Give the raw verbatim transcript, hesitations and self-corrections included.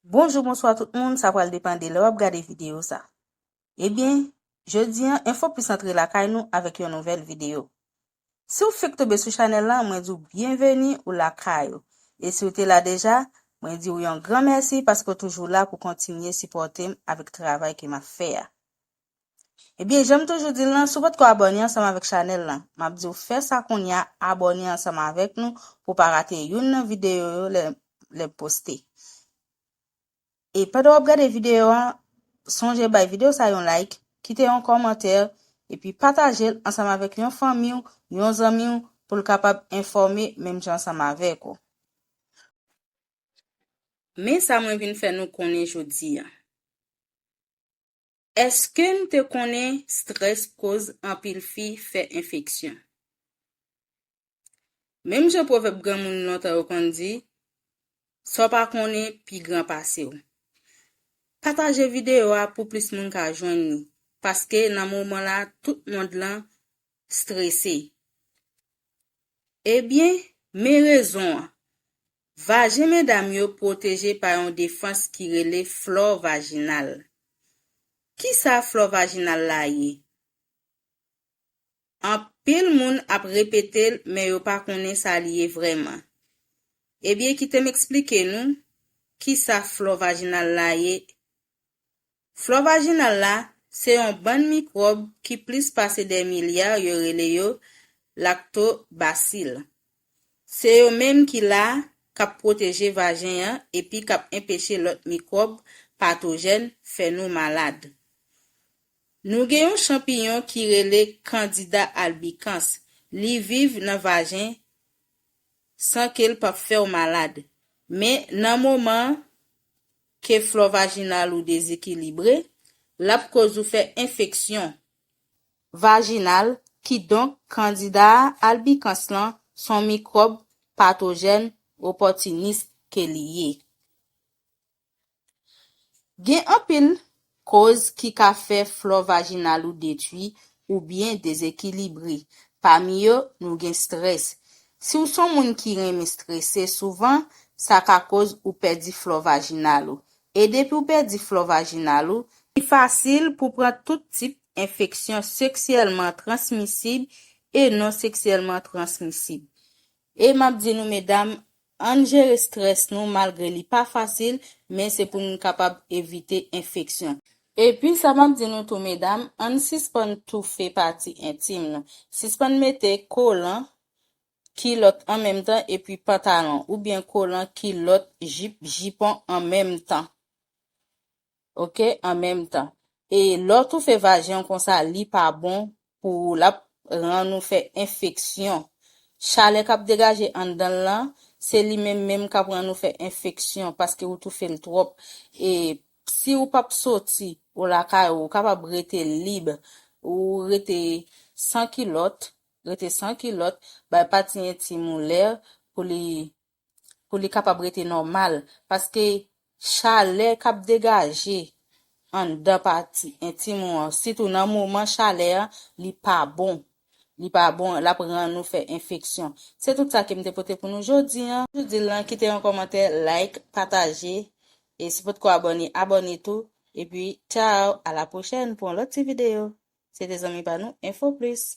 Bonjou, bonswa tout moun, sa pral depann de lè w ap gade videyo sa. Ebyen, jodi an, Enfo Plis antre lakay nou avèk yon nouvèl videyo. Si w fèk tonbe sou chanèl la, mwen di w byenveni ou lakay ou. E si w te la deja, mwen di w yon gran mèsi paske w toujou la pou kontinye sipòte m avèk travay ke m ap fè a. Ebyen, jan m toujou di l lan, si w potko abòne ansanm avèk chanèl lan, m ap di w fè sa kounye a, abòne ansanm avèk nou pou w pa rate youn nan videyo yo lè, lè m poste. E pandan w ap gade videyo an, sonje bay videyo sa yon like, kite yon kòmantè, epi pataje l ansanm avèk yon fanmi w, yon zanmi w, pou l kapab enfòme menm jan ansanm avèk ou. Men sa mwen vin fè nou konnen jodi a. Èske n te konnen strès koz anpil fi fè enfeksyon? Menm jan pwovèb granmoun lontan yo konn di, sa w pa konnen pi gran pase w. Pataje videyo a pou plis moun ka jwenn li, paske nan moman la, tout mond lan strese. Ebyen, men rezon an. Vajen medam yo pwoteje pa yon defans ki rele flò vajinal. Kisa flò vajinal la ye? Anpil moun ap repete l, men yo pa konnen sa li ye vrèman. Ebyen, kite m eksplike nou kisa flò vajinal la ye. Flò vajinal la, se yon bann mikwòb ki plis pase dè milya, yo rele yo laktobasil. Se yo menm ki la, k ap pwoteje vajen an epi k ap enpeche lòt mikwòb patojèn fè nou malad. Nou gen yon chanpiyon ki rele Candida albicans. Li viv nan vajen san ke l p ap fè w malad. Men nan moman ke flò vajinal ou dezekilibre, l ap koz ou fè enfeksyon vajinal, kidonk Candida albicans lan s on mikwòb patojèn opòtinis ke li ye. Gen anpil koz ki ka fè flò vajinal ou detwi oubyen dezekilibre. Pami yo, nou gen strès. Si w s on moun ki renmen strese souvan, sa ka koz ou pèdi flò vajinal ou. E depi w pèdi flò vajinal ou, li fasil pou pran tout tip enfeksyon seksyèlman transmisib e non seksyèlman transmisib. E m ap di nou, medam, ann jere strès nou malgre li pa fasil, men se pou nou kapab evite enfeksyon. Epi sa m ap di nou tou, medam, ann sispann toufe pati entim nou. Sispann mete kolan, kilòt an menm tan epi pantalon, oubyen kolan, kilòt, jip, jipon an menm tan. Oke, an menm tan. E lè w toufe vajen w konsa, li pa bon pou ou, l ap rann ou fè enfeksyon. Chalè k ap degaje anndan l lan, se li menm menm k ap rann ou fè enfeksyon paske ou toufe l twòp. E si ou p ap soti, ou lakay ou, ou kapab rete lib, ou rete san kilòt, rete san kilòt, bay pati entim ou lè pou li, pou li kapab rete nòmal. Paske chalè k ap degaje anndan pati entim ou an, sitou nan moman chalè an, li pa bon. Li pa bon, l ap rann ou fè enfeksyon. Se tout sa ke m te pote pou nou jodi an. Jodi lan, kite yon kòmantè, like, pataje, e si w potko abòne, abòne tou. Epi, tchao, a la pwochèn pou yon lòt ti videyo. Se te zanmi pa nou, Enfo Plis.